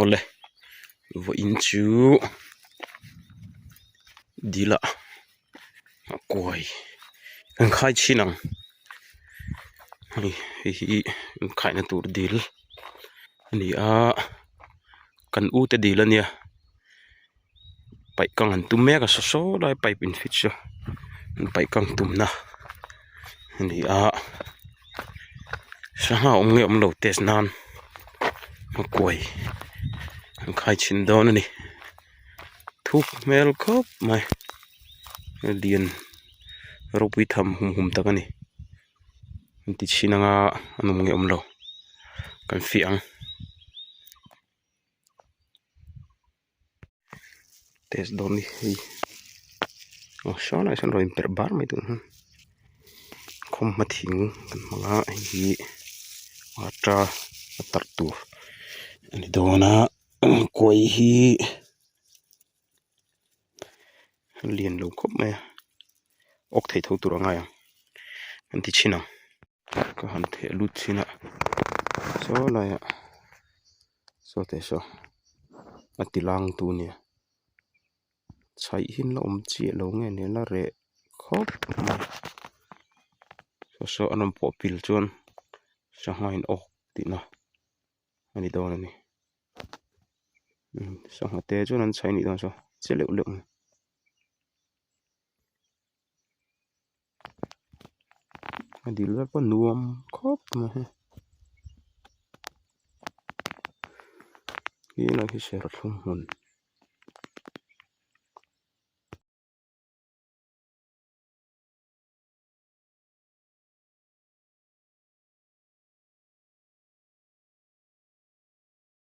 Awle vawiin chu dil ah a kuai an khai chhin ang hei hei hi an khaina tur dil a ni a kan u te dil a nia paih kang an tum mek a saw saw lai pipe in fit saw an paih kang tumna a ni a sangha awm nge awm lo test nan a kuai an khai chhin dawn a ni thuk hmel khawp mai lian ropui tham hum hum tak a ni an ti chhin anga an awm nge awm lo kan fiah ang. Test dawn ni hei aw saw lai sawn rawn inperh bar mai tun hian khawmhma thing kan hmang a hei hi ata a tarh tur a ni dawn a kuai hi a lian lo khawp mai a awk thei tho tur a ngai ang an ti chhin ang. Ka han theh lut chhin a saw laiah saw teh saw a ti lang tu nia chhaih hi an la awm chiah lo nge ni a la reh khawp mai saw saw an rawn pawh pil chuan sangha in awk tihna a ni dawn a ni sangha te chuan an chhaih a nih dawn saw che leuh leuh mai. A dil vel pawh nuam khawp mai hei helai hi serthlum hmun.